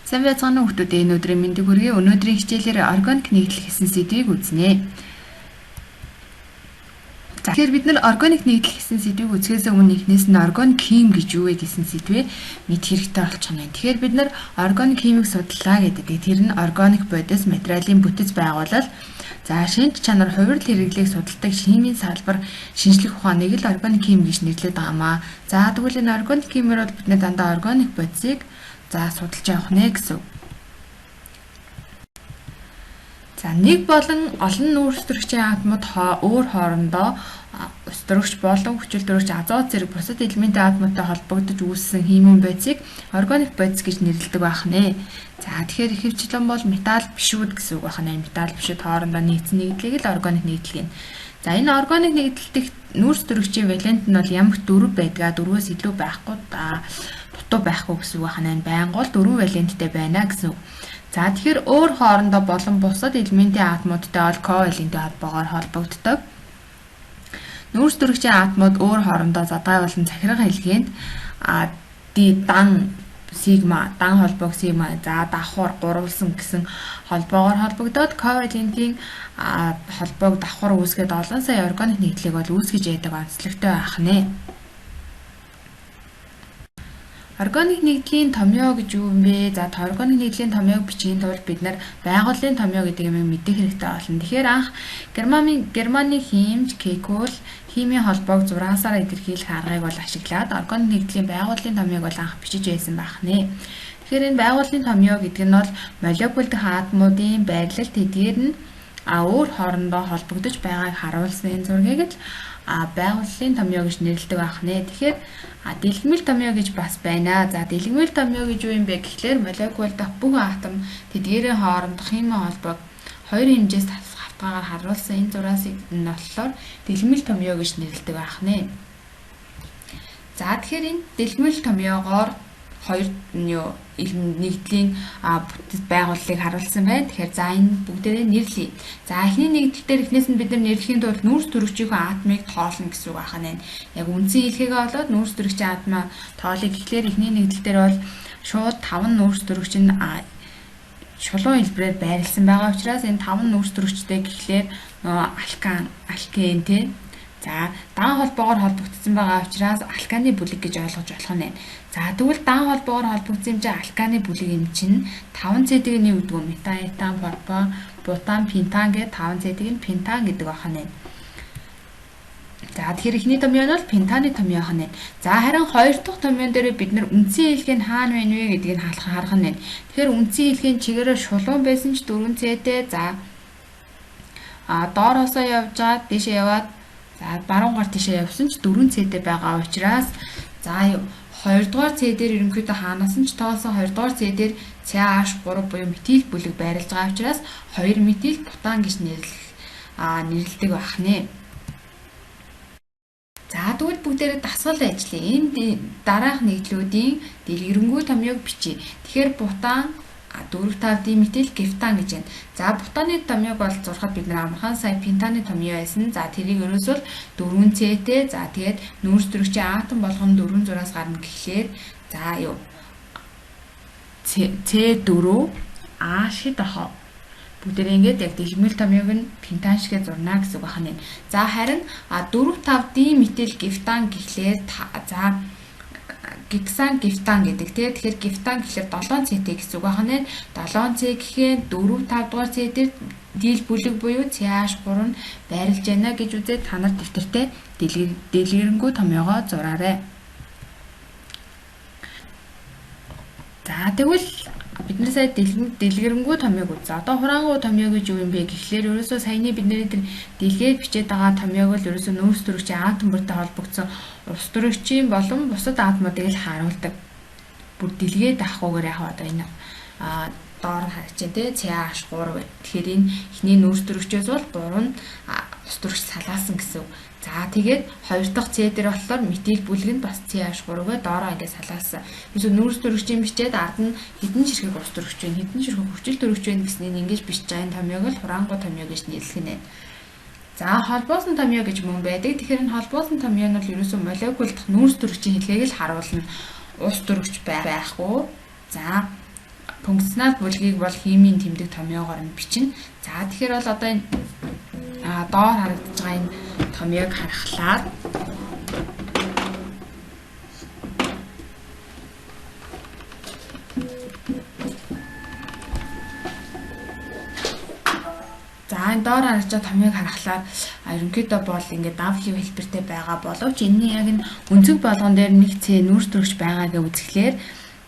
Сайн байцгаана уу хүмүүстээ, энэ өдрийн мэндийг хүргэе. Өнөөдрийн хичээлээр органик нэгдэл гэсэн сэдвийг үзнэ. За, тэгэхээр бид нар органик нэгдэл гэсэн сэдвийг үзэхээс өмнө эхнээс нь органик хим гэж юу вэ гэсэн сэдвээ мэдэх хэрэгтэй болчих нь байна. Тэгэхээр бид нар органик химийг судлаа гэдэг. Тэр нь органик бодис материалын бүтэц байгуулал, за шинж чанар, хувирал хэрэглээг судалдаг химийн салбар, шинжлэх ухааныг л органик хим гэж нэрлэдэг байгаа маа. За, тэгвэл энэ органик химээр бол бид нар дандаа органик бодисыг за судалж явах нэ гэсэн. За, нэг болон олон нүүрс төрөгчийн атомууд өөр хоорондоо ус төрөгч болон хүчил төрөгч, азот зэрэг бусад элементийн атомуудтай холбогдож үүссэн химийн бодисыг органик бодис гэж нэрлэдэг байх нэ. За, тэгэхээр ихэвчлэн бол металл бишүүд гэсэн үг байна. Металл бишүүд хоорондоо нийцсэн нэгдлийг л органик нэгдэл гэнэ. За, энэ органик нэгдэл дэх нүүрс төрөгчийн валент нь бол ямагт 4 байдгаа, 4-өөс илүү байхгүй, дутуу байхгүй гэсэн үг байна. Байнга бол 4 валенттай байна гэсэн үг. За, тэгэхээр өөр хоорондоо болон бусад элементийн атомуудтай бол ковалентийн холбоогоор холбогддог. Нүүрс төрөгчийн атомууд өөр хоорондоо задгай болон захирга хэлгээнд дан сигма, дан холбоог сигма, за давхар гурвалсан гэсэн холбоогоор холбогдоод ковалентийн холбоог давхар үүсгээд олон сая органик нэгдлийг бол үүсгэж яадаг онцлогтой байх нэ. Органик нэгдлийн томьёо гэж юу юм бэ? За, органик нэгдлийн томьёог бичихийн тулд бид нар байгууллын томьёо гэдэг юмыг мэдэх хэрэгтэй болно. Тэгэхээр анх Германы химч Кекул химийн холбоог зураасаар илэрхийлэх аргыг бол ашиглаад органик нэгдлийн байгууллын томьёог бол анх бичиж байсан байх нэ. Тэгэхээр энэ байгууллын томьёо гэдэг нь бол молекул дэх атомуудын байрлал, тэдгээр нь өөр хоорондоо холбогдож байгааг харуулсан энэ зургийг л байгууллын томьёо гэж нэрлэдэг байх нэ. Тэгэхээр дэлгэмэл томьёо гэж бас байна. За, дэлгэмэл томьёо гэж юу юм бэ гэхлээр молекул дах бүх атом тэдгээрийн хоорондох химийн холбоог хоёр хэмжээс хавтгаагаар харуулсан энэ зураасыг нь болохоор дэлгэмэл томьёо гэж нэрлэдэг байх нэ. За, тэгэхээр энэ дэлгэмэл томьёогоор хоёр нэгдлийн бүтэц байгууллыг харуулсан байна. Тэгэхээр за энэ бүгдээрээ нэрлэе. За, эхний нэгдэл дээр эхнээс нь бид нар нэрлэхийн тулд нүүрс төрөгчийнхөө атомыг тоолно гэсэн үг байна. Яг үндсэн хэлхээгээ болоод нүүрс төрөгчийн атомаа тоолъё гэхлээр эхний нэгдэл дээр бол шууд 5 нүүрс төрөгч нь шулуун хэлбэрээр байрлсан байгаа учраас энэ 5 нүүрс төрөгчтэй гэхлээр алкан, алкен тий. За, дан холбоогоор холбогдсон байгаа учраас алканы бүлэг гэж ойлгож болох нь байна. За, тэгвэл дан холбоогоор холбогдсон юм чинь алканы бүлэг юм чинь 5 цэдэгний үдгүү метан, этан, пропан, бутан, пентан гэдэг 5 цэдэг нь пентан гэдэг байх нь байна. За, тэгэхээр эхний томьёо нь бол пентаны томьёо нь байна. За, харин хоёр дахь томьёон дээр бид нар үндсэн хэлхээ нь хаана байна вэ гэдгийг харах нь байна. Тэгэхээр үндсэн хэлхээ нь чигээрээ шулуун байсан ч 4 цэтэй. За, доороосоо явж байгаа, дээшээ яваад, за баруун гар тийшээ явсан ч 4 цэтэй байгаа учраас за 2 дугаар С дээр ерөнхийдөө хаанаас нь ч тоолсон 2 дугаар С дээр CH3 буюу метил бүлэг байрлаж байгаа учраас 2 метил бутан гэж нэрлэдэг байх нэ. За, тэгвэл бүгдээрээ дасгал ажиллая. Энэ дараах нэгдлүүдийн дэлгэрэнгүй томьёог бичье. Тэгэхээр бутан 4 5 диметил гептан гэж байна. За, бутаны томьёог бол зурхад бид нар амархан сая пентаны томьёо байсан. За, тэрийг ерөөсөө 4 С-тэй. За, тэгээд нүүрс төрөгчийн атом болгон 4 зураас гарна гэхлээр за юу С4 А шиг тохоо. Бүгдээрээ ингээд яг дэлгэмэл томьёог нь пентан шигээ зурна гэсэн үг байна. За, харин 4 5 диметил гептан гэхлээр за гексан гептан гэдэг тий. Тэгэхээр гептан гэхлээр 7 С-тэй гэсэн үг байна. 7 С гэхээр 4 5 дугаар С дээр дийл бүлэг буюу CH3 нь байрлаж байна гэж үзээд та нар дэвтэртээ дэлгэрэнгүй томьёогоо зураарай. За, тэгвэл бид нар сая дэлгэрэнгүй томьёог үзсэн. Одоо хураангуй томьёо гэж юу юм бэ гэхлээр ерөөсөө саяны бидний тэр дэлгээд бичээд байгаа томьёог л ерөөсөө нүүрс төрөгчийн атом бүртэй холбогдсон ус төрөгчийн болон бусад атомуудыг л харуулдаг. Бүр дэлгээд авахгүйгээр яг одоо энэ доор нь харж байна те CH3 гэх. Тэгэхээр энэ эхний нүүрс төрөгчөөс бол 3 нь ус төрөгч салаасан гэсэн үг. За, тэгээд хоёр дахь С дээр болохоор метил бүлэг нь бас CH3-гээ доороо ингээд салаасан. Ерөөсөө нүүрс төрөгчийн бичээд ард нь хэдэн ширхэг ус төрөгч байна, хэдэн ширхэг хүчил төрөгч байна гэснийг ингэж бичиж байгаа энэ томьёог л хураангуй томьёо гэж нэрлэх нь байна. За, холбоосон томьёо гэж мөн байдаг. Тэгэхээр энэ холбоосон томьёо нь бол ерөөсөө молекул дахь нүүрс төрөгчийн хэлхээг л харуулна. Ус төрөгч байхгүй. За, Функционал бүлгийг бол химийн тэмдэг томьёогоор нь бичнэ. За тэгэхээр бол одоо энэ доор харагдаж байгаа энэ томьёог харахлаар за энэ доор харагдаж байгаа томьёог харахлаар ерөнхийдөө бол ингээд W хэлбэртэй байгаа боловч энэний яг энэ өнцөг болгон дээр нэг C нүүрс төрөгч байгаа гэж үзэхлээр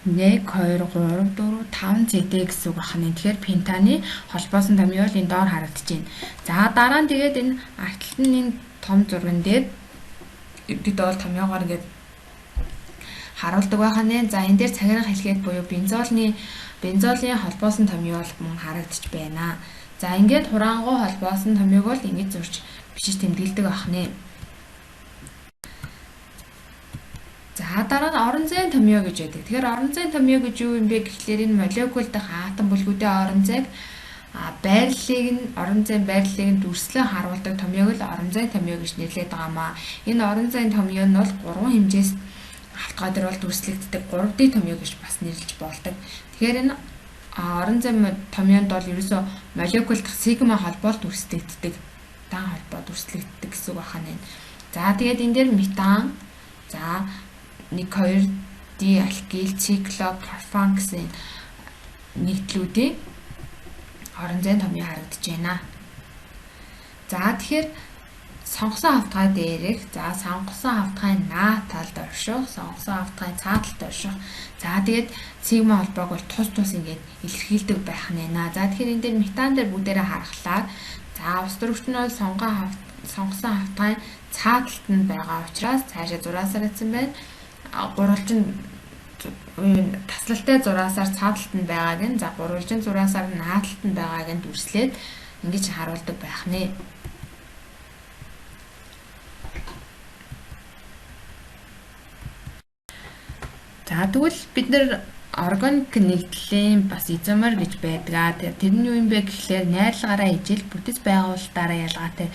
1 2 3 4 5 C-тэй гэсэн үг байна. Тэгэхээр пентаны холбоосон томьёо л энэ доор харагдаж байна. За дараа нь тэгээд энэ ард талд нь энэ том зурган дээр ерөнхийдөө бол томьёогоор ингээд харуулдаг байх нь. За энэ дээр цагиран хэлгээд буюу бензолын холбоосон томьёо бол мөн харагдаж байна. За ингээд хураангуй холбоосон томьёог бол ингэж зурж бичиж тэмдэглэдэг байх нэ. За дараа нь орон зайн томьёо гэж байдаг. Тэгэхээр орон зайн томьёо гэж юу юм бэ гэхлээр энэ молекул дахь атом бүлгүүдийн орон зайг байрлалыг нь орон зайн байрлалыг нь дүрслэн харуулдаг томьёог л орон зайн томьёо гэж нэрлэдэг байгаа маа. Энэ орон зайн томьёо нь бол 3 хэмжээс хавтгай дээр бол дүрслэгддэг 3D томьёо гэж бас нэрлэж болдог. Тэгэхээр энэ орон зайн томьёонд бол ерөөсөө молекул дахь сигма холбоо дүрслэгддэг. Дан холбоо дүрслэгддэг гэсэн үг байна. За тэгээд энэ дээр метан, за 1 2 диалкил, циклопропан гэсэн нэгдлүүдийн орон зайн томьёо харагдаж байна. За тэгэхээр сонгосон хавтгай дээрх, за сонгосон хавтгайн наа талд орших, сонгосон хавтгайн цаа талд орших. За тэгээд сигма холбоог бол тус тус ингээд илэрхийлдэг байх нь байна. За тэгэхээр энэ дээр метан дээр бүгдээрээ харахлаар за ус төрөгч нь бол сонгосон хавтгайн цаа талд нь байгаа учраас цаашаа зураасаар гэсэн байна. Гурвалжин таслалтай зураасаар цаа талд нь байгааг нь за гурвалжин зураасаар наа талд нь байгааг нь дүрслээд ингэж харуулдаг байх нэ. За тэгвэл бид нэр органик нэгдлийн бас изомер гэж байдаг. Тэр нь юу юм бэ гэхлээр найрлагаараа ижил бүтэц байгуулалтаараа ялгаатай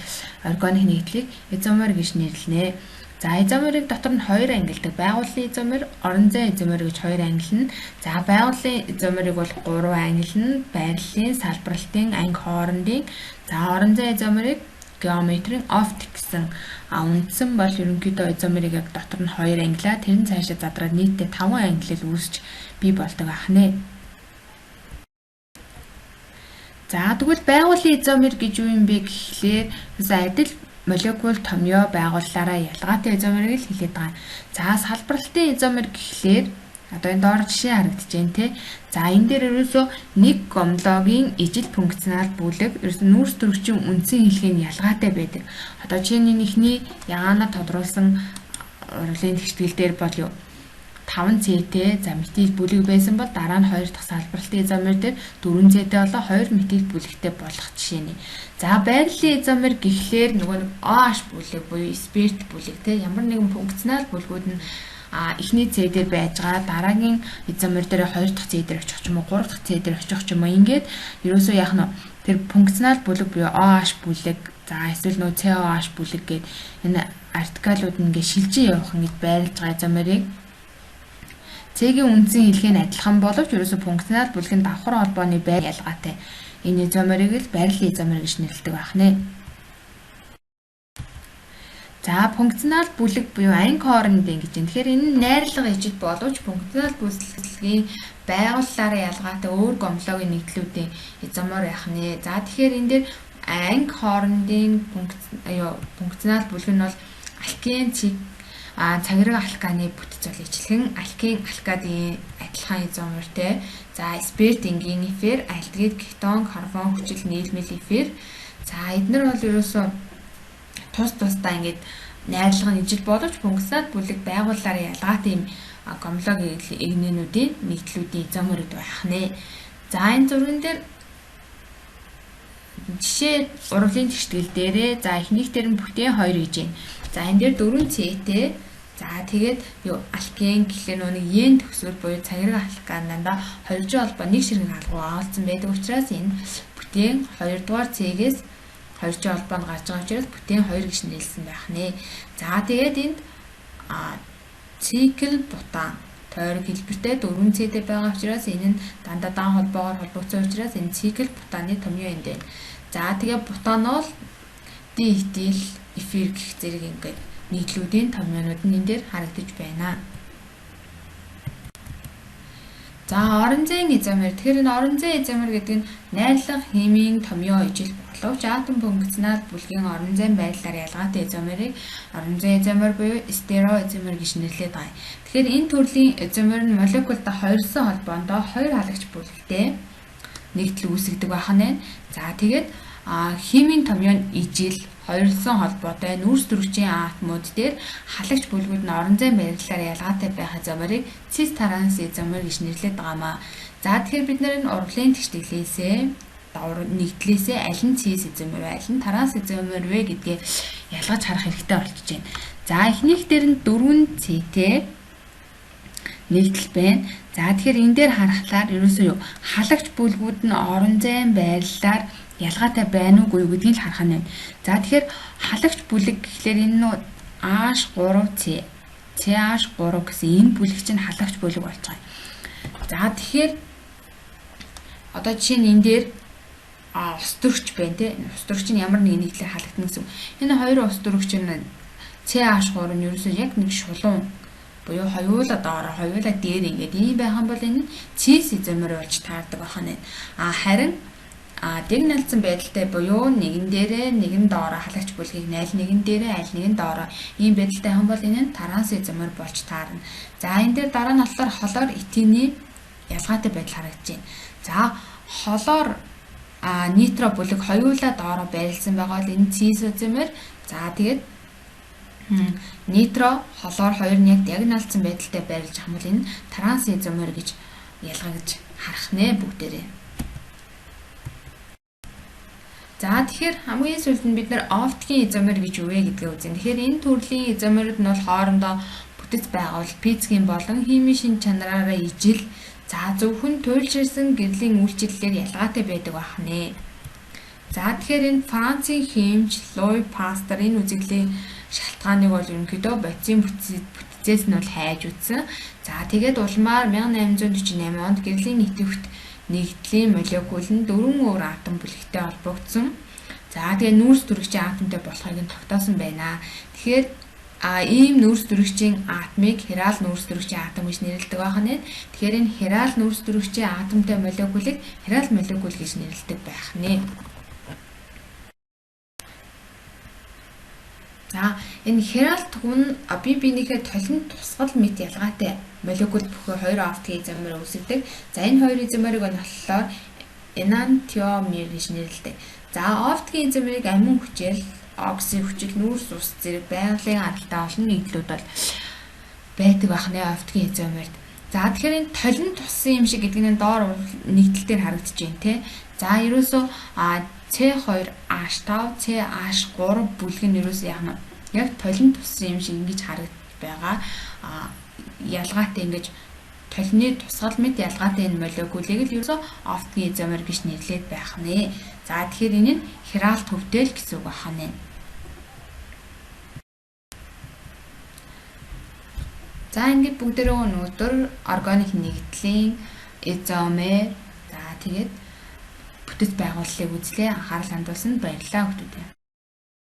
органик нэгдлийг изомер гэж нэрлэнэ. За изомерыг дотор нь хоёр ангилдаг. Байгууллын изомер, орон зайн изомер гэж хоёр ангилна. За байгууллын изомерыг бол 3 ангилна. Байрлалын, салбарлалтын, анги хоорондын. За орон зайн изомерыг геометрийн оптик гэсэн үндсэн бол ерөнхийдөө изомерыг яг дотор нь хоёр ангилаа. Тэр нь цаашаа задраад нийтдээ 5 ангилал үүсч бий болдог ахнэ. За тэгвэл байгууллын изомер гэж юу юм бэ гэхлээр адил молекул томьёо байгууллаараа ялгаатай изомерыг л хэлээд байгаа. За салбарлалтын изомер гэхлээр одоо энэ доор жишээ харагдаж байна те. За энэ дээр ерөөсөө нэг гомологийн ижил функционал бүлэг ерөөсөө нүүрс төрөгчийн үндсэн хэлхээ нь ялгаатай байдаг. Одоо жишээний эхний ягаанаар тодруулсан урвалын тэгштгэл дээр бол юу 5 C-тэй за метил бүлэг байсан бол дараа нь 2 дахь салбарлалтын изомер дээр 4 C-тэй болоо 2 метил бүлэгтэй болох жишээ нэ. За байрлалын изомер гэхлээр нөгөө нэг OH бүлэг буюу спирт бүлэг те ямар нэгэн функционал бүлгүүд нь эхний C дээр байж байгаа дараагийн изомер дээр 2 дахь C дээр очих ч юм уу 3 дахь C дээр очих ч юм уу ингээд ерөөсөө яах нь тэр функционал бүлэг буюу OH бүлэг за эсвэл нөгөө COH бүлэг гээд энэ артикалууд нь ингээд шилжиж явах ингээд байрлаж байгаа изомерыг C-ийн үндсэн хэлхээ нь адилхан боловч ерөөсөө функционал бүлгийн давхар холбооны байр ялгаатай. Энэ изомерыг л байрлалын изомер гэж нэрлэдэг байх нэ. За функционал бүлэг буюу анги хоорондын гэж байна. Тэгэхээр энэ нь найрлага ижил боловч функционал бүлгийн байгууллаараа ялгаатай өөр гомологийн нэгдлүүдийн изомер байх нэ. За тэгэхээр энэ дээр анги хоорондын функционал бүлэг нь бол алкен цагираг алканы бүтэц бол ижилхэн алкен алкадын адилхан изомертэй. За спирт энгийн эфир, альдегид, кетон, карбон хүчил, нийлмэл эфир. За эднэр бол ерөөсөө тус тусдаа ингээд найрлага нь ижил боловч функционал бүлэг байгууллаараа ялгаатай юм гомолог эгнээнүүдийн нэгдлүүдийн изомерүүд байх нэ. За энэ зурган дээр жишээ урвалын тэгштгэл дээрээ за эхнийх дээр нь бүтээн 2 гэж байна. За энэ дээр 4 C-тэй. За тэгээд юу алкен гэхлээр нөгөө нэг ен төгсгөл буюу цагираг алкан дандаа 2 холбоо нэг ширхэг алгуу агуулсан байдаг учраас энэ бүтээн 2 дугаар C-гээс 2 холбоонд гарч байгаа учраас бүтээн 2 гэж нэрлсэн байх нэ. За тэгээд энд цикл бутан Тойрог хэлбэртэй 4 C-тэй байгаа учраас энэ нь дандаа даан холбоогоор холбогдсон учраас энэ цикл бутаны томьёо энд байна. За тэгээ бутанол, диэтил, эфир гэх зэрэг ингээд нийтлүүдийн томьёонууд нь энэ дээр харагдаж байна. За орон зайн изомер. Тэгэхээр энэ орон зайн изомер гэдэг нь найрлага химийн томьёо ижил боловч атом функционал бүлгийн орон зайн байдлаар ялгаатай изомерыг орон зайн изомер буюу стереоизомер гэж нэрлэдэг байгаа. Тэгэхээр энэ төрлийн изомер нь молекулда хоёрсон холбоондоо хоёр халагч бүлэгтэй нэгдэл үүсгдэг байх нь. За тэгээд химийн томьёо нь ижил хоёрлсон холбоотой нүүрс төрөгчийн атомууд дээр халагч бүлгүүд нь орон зайн байрлалаар ялгаатай байх изомерыг цис транс изомер гэж нэрлэдэг байгаа маа. За тэгэхээр бид нар энэ урвалын тэгштэглээсээ нэгдлээсээ аль нь цис изомер вэ, аль нь транс изомер вэ гэдгээ ялгаж харах хэрэгтэй болчихж байна. За эхнийх дээр нь 4 C-тэй нэгдэл байна. За тэгэхээр энэ дээр харахлаар ерөөсөө юу халагч бүлгүүд нь орон зайн байрлалаар ялгаатай байна уугүй гэдгийг л харах нь байна. За тэгэхээр халагч бүлэг гэхлээр энэ нь H3C CH3 гэсэн энэ бүлэг чинь халагч бүлэг болж байгаа юм. За тэгэхээр одоо жишээ нь энэ дээр ус төрөгч байна те. Ус төрөгч нь ямар нэг нэгдлээр халагдана гэсэн. Энэ хоёр ус төрөгч нь CH3 нь ерөөсөө яг нэг шулуун буюу хоёулаа доороо хоёулаа дээр ингээд ийм байх юм бол энэ нь цис изомер болж таардаг байх нь. А харин дигналцсан байдалтай буюу нэгэн дээрээ нэгэн доороо халагч бүлгийг аль нэгэн дээрээ аль нэгэн доороо ийм байдалтай юм бол энэ нь транс изомер болж таарна. За энэ дээр дараа нь болохоор холоор этиний ялгаатай байдал харагдаж байна. За холоор нитро бүлэг хоёулаа доороо байрлсан байгаа бол энэ цис изомер. За тэгээд нитро холоор хоёр нь яг диагоналцсан байдалтай байрлаж байгаа юм бол энэ транс изомер гэж ялгаж харах нэ бүгдээрээ. За тэгэхээр хамгийн сүүлд нь бид нар оптикийн изомер гэж юу вэ гэдгээ үзнэ. Тэгэхээр энэ төрлийн изомерүүд нь бол хоорондоо бүтэц байгуул физикийн болон химийн шинж чанараараа ижил, за зөвхөн туйлширсан гэрлийн үйлчлэлээр ялгаатай байдаг байх нэ. За тэгэхээр энэ Францын химч Луи Пастер энэ үзэгдлийн шалтгааныг бол ерөнхийдөө бодисын бүтцээс нь бол хайж үзсэн. За тэгээд улмаар 1848 онд гэрлийн идэвхт нэгдлийн молекул нь дөрвөн өөр атом бүлэгтэй холбогдсон. За тэгээ нүүрс төрөгчийн атомтай болохыг нь тогтоосон байна. Тэгэхээр ийм нүүрс төрөгчийн атомыг хирал нүүрс төрөгчийн атом гэж нэрлэдэг байх нь. Тэгэхээр энэ хирал нүүрс төрөгчийн атомтай молекулыг хирал молекул гэж нэрлэдэг байх нэ. За энэ хирал түн бие биенийхээ толинд тусгал мэт ялгаатай молекул бүхий хоёр оптикийн изомер үүсгэдэг. За энэ хоёр изомерыг нь болохоор энантиомер гэж нэрлэдэг. За оптикийн изомерыг амин хүчээр, окси хүчил, нүүрс ус зэрэг байгалийн аралтай олон нэгдлүүд бол байдаг байх нэ оптикийн изомерт. За тэгэхээр энэ толинд туссан юм шиг гэдэг нь доор нэгдэл дээр харагдаж байна те. За ерөөсөө C2H5, CH3 бүлэг нь ерөөсөө яг нь яг толинд туссан юм шиг ингэж харагдаж байгаа. Ялгаатай ингэж толины тусгал мэт ялгаатай энэ молекулыг л ерөөсөө оптикийн изомер гэж нэрлээд байх нэ. За тэгэхээр энэ нь хирал төвтэй л гэсэн үг байна. За ингээд бүгдээрээ өнөөдөр органик нэгдлийн изомер, за тэгээд бүтэц байгууллыг үзлээ. Анхаарал хандуулсанд баярлалаа хүмүүстээ.